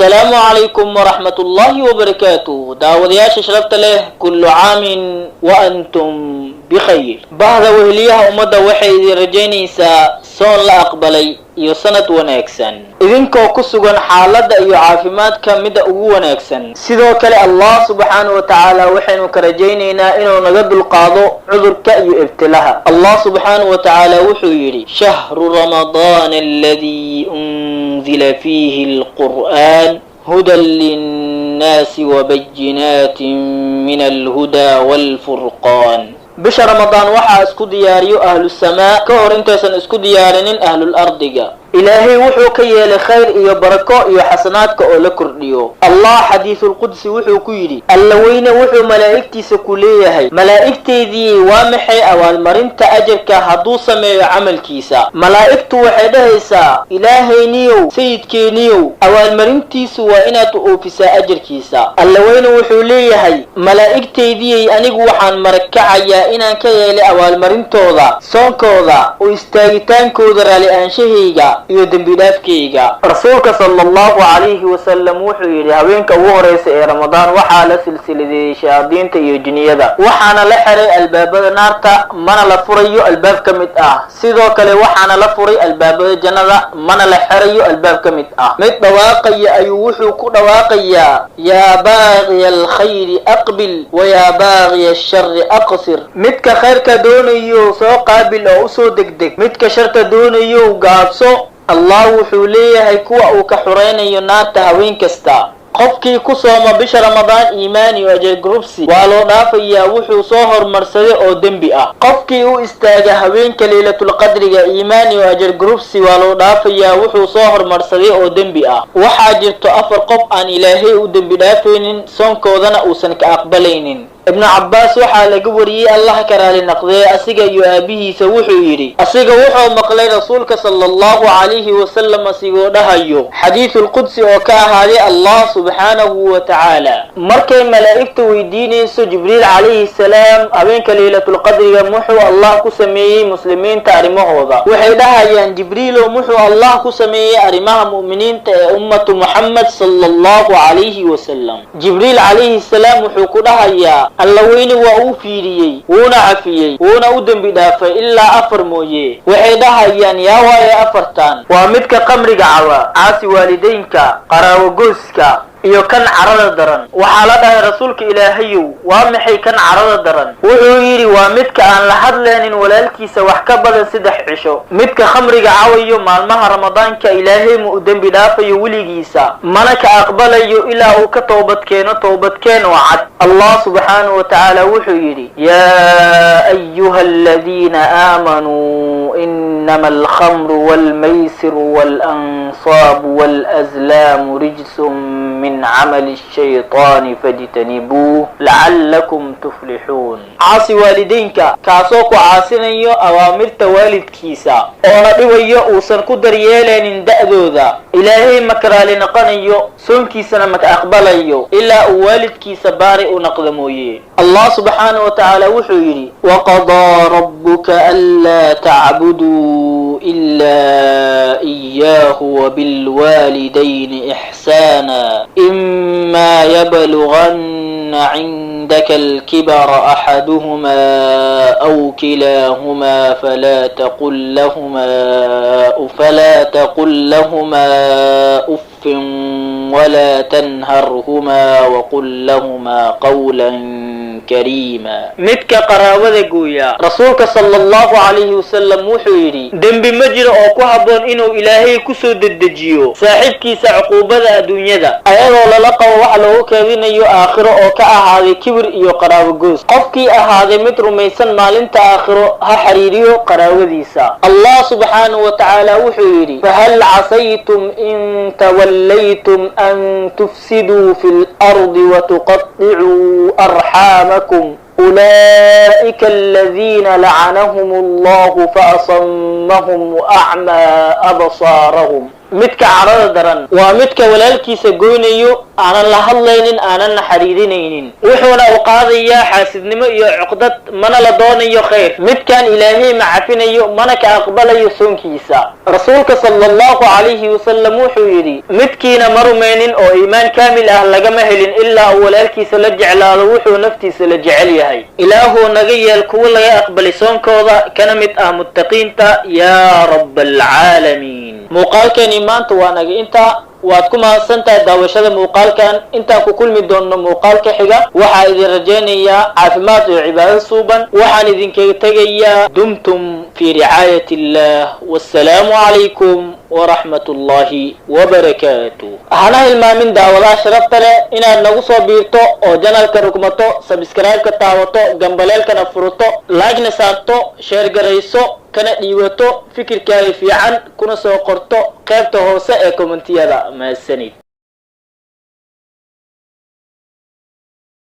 Assalaamu calaykum waraxmatullaahi wabarakaatu. Daawadayaasha sharafta leh, kullu caamin wa antum bikhayr. Bahda Weheliyaha Ummadda waxay idin rajaynaysaa soon la aqbalay iyo sanad wanaagsan, idinkoo ku sugan xaaladda iyo caafimaadka midda ugu wanaagsan. Sidoo kale, Allah subxaanahu wa tacaala waxaynu ka rajaynaynaa inuu naga dulqaado cudurka iyo ibtilaha. Allah subxaanahu wa tacaala wuxuu yidhi: "Shahru Ramadaana aladii unzila fiihi alqur'aan hudan linnaasi wabayinaatin min alhudaa waalfurqaan." Bisha Ramadaan waxaa isku diyaariyo ahlu samaa ka hor intaysan isku diyaarinin ahlul ardiga. Ilaahay wuxuu ka yeelay khayr iyo barako iyo xasanaadka oo la kordhiyo. Allah xadiisulqudsi wuxuu ku yidhi: Alla weyne wuxuu malaa'igtiisa ku leeyahay: "Malaa'igtaydii, waa maxay abaalmarinta ajarka hadduu sameeyo camalkiisa?" Malaa'igtu waxay dhahaysaa: "Ilaahayniyow, sayidkeeniyow, abaalmarintiisu waa inaad oofisaa ajarkiisa." Alla weyne wuxuu leeyahay: "Malaa'igtaydiyey, anigu waxaan marakacayaa inaan ka yeelay abaalmarintooda soonkooda oo istaagitaankooda raali aanshahayga iyo dembi dhaafkayga." Rasuulka sala Allahu calayhi wasalam wuxuu yidhi: "Haweenka ugu horeysa ee Ramadaan waxaa la silsiladeeyey shayaadiinta iyo jiniyada, waxaana la xiray albaabada naarta, mana la furayo albaab ka mid ah. Sidoo kale waxaana la furay albaabada jannada, mana la xirayo albaab ka mid ah. Mid dhawaaqaya ayuu wuxuu ku dhawaaqayaa: 'Yaa baaqiya alkhayri aqbil, wayaa baaqiya ashari aqsir.' Midka khayrka doonayo soo qaabil oo usoo degdeg, midka sharta doonayo gaabso." Allah wuxuu leeyahay kuwa uu ka xuraynayo naarta haween kasta. Qofkii ku sooma bisha Ramadaan iimaan iyo ajar gurubsi, waa loo dhaafayaa wuxuu soo hormarsaday oo dembi ah. Qofkii u istaaga haweenka Leylatulqadriga iimaan iyo ajar gurubsi, waa loo dhaafayaa wuxuu soo hormarsaday oo dembi ah. Waxaa jirto afar qof aan Ilaahay u dembi dhaafaynin, soonkoodana uusan ka aqbalaynin. Ibnu Cabbaas waxaa laga wariyey, Allah ka raali naqdee asiga iyo aabihiisa, wuxuu yidhi: asiga wuxuu maqlay rasuulka sala Allahu calayhi wasalam asigoo dhahayo xadiisulqudsi oo ka ahaaday Allah subxaanahu wa tacaala, markay malaa'igta weydiinayso Jibriil calayhi salaam habeenka Leylatulqadriga muxuu Allah ku sameeyey muslimiinta arrimahooda, waxay dhahayaan: "Jibriilow, muxuu Allah ku sameeyey arrimaha mu'miniinta ee ummatu Muxamed sala Allahu calayhi wasalam?" Jibriil calayhi salaam wuxuu ku dhahayaa: "Alla weyne waa uu fiiriyey, wuuna cafiyey, wuuna u dembi dhaafay, ilaa afar mooye." Waxay dhahayaan: "Yaa waaye afartan?" "Waa midka qamriga caba, caasi waalideynka, qaraawogoyska iyo kan carada daran." Waxaa la dhahay: "Rasuulka Ilaahayow, waa maxay kan carada daran?" Wuxuu yidhi: "Waa midka aan la hadlaynin walaalkiisa wax ka badan 3 cisho. Midka khamriga cawayo maalmaha Ramadaanka, Ilaahay ma u dembi dhaafayo weligiisa, mana ka aqbalayo ilaa uu ka toobad keeno toobadkeen oo cad." Allah subxaanahu wa tacaala wuxuu yidhi: "Yaa ayuha aladiina aamanuu, inama alkhamru walmaysiru waalansaabu walazlaamu rijsun min camali shaytaani fajtanibuuh lacalakum tuflixuun." Caasi waalideynka, kaasoo ku caasinayo awaamirta waalidkiisa oona dhibayo, uusan ku daryeelaynin da'dooda, Ilaahay maka raali noqonayo, soonkiisana maka aqbalayo ilaa uu waalidkiisa baari u naqdo mooye. Allah subxaanahu wa tacaala wuxuu yidhi: "Waqadaa rabbuka anlaa tacbuduu ilaa iyaahu wabilwaalidayni ixsaana, ima yablugana cindaka alkibara axaduhumaa aw kilaahumaa falaa taqul lahumaa uffin walaa tanharhumaa waqul lahumaa qawlan kariima." Midka qaraabada gooya, rasuulka sala Allahu calayhi wasalam wuxuu yidhi: "Dembi ma jiro oo ku habboon inuu Ilaahay kusoo dedejiyo saaxiibkiisa cuquubada adduunyada, ayadoo lala qabo wax loogu keedinayo aakhiro oo ka ahaaday kibir iyo qaraabo goos. Qofkii ahaaday mid rumaysan maalinta aakhiro, ha xiriiriyo qaraabadiisa." Allah subxaanahu wa tacaala wuxuu yidhi: "Fahal casaytum in tawallaytum an tufsiduu fi lardi watuqaطicuu arxaamakum? Ulaa'ika aladiina lacanahum Allahu faasamahum waacmaa absaarahum." Midka carada daran waa midka walaalkiisa goynayo, aanan la hadlaynin, aananna xiriirinaynin, wuxuuna u qaadayaa xaasidnimo iyo cuqdad, mana la doonayo khayr. Midkan Ilaahay ma cafinayo, mana ka aqbalayo soonkiisa. Rasuulka sala Allahu calayhi wasalam wuxuu yidhi: "Midkiina ma rumaynin oo iimaan kaamil ah lagama helin ilaa uu walaalkiisa la jeclaado wuxuu naftiisa la jecel yahay." Ilaahuu naga yeel kuwo laga aqbalay soonkooda, kana mid ah muttaqiinta, yaa rab alcaalamiin. Muuqaalkani maanta waa naga intaa. Waad ku mahadsantahay daawashada muuqaalkan. Intaan ku kulmi doonno muuqaalka xiga, waxaa idin rajaynayaa caafimaad iyo cibaado suuban. Waxaan idinkaga tegayaa dumtum fi ricaayat illah, wassalaamu calaykum waraxmat ullahi wabarakaatu. Hana hilmaamin, daawadaha sharafta leh, inaad nagu soo biirto oo channelka rukmato, subscribe-ka taabato, gambaleelkana furuto, like-na saarto, share garayso, kana dhiibato fikirkaaga fiican, kuna soo qorto qaybta hoose ee commentiyada. Mahadsanid.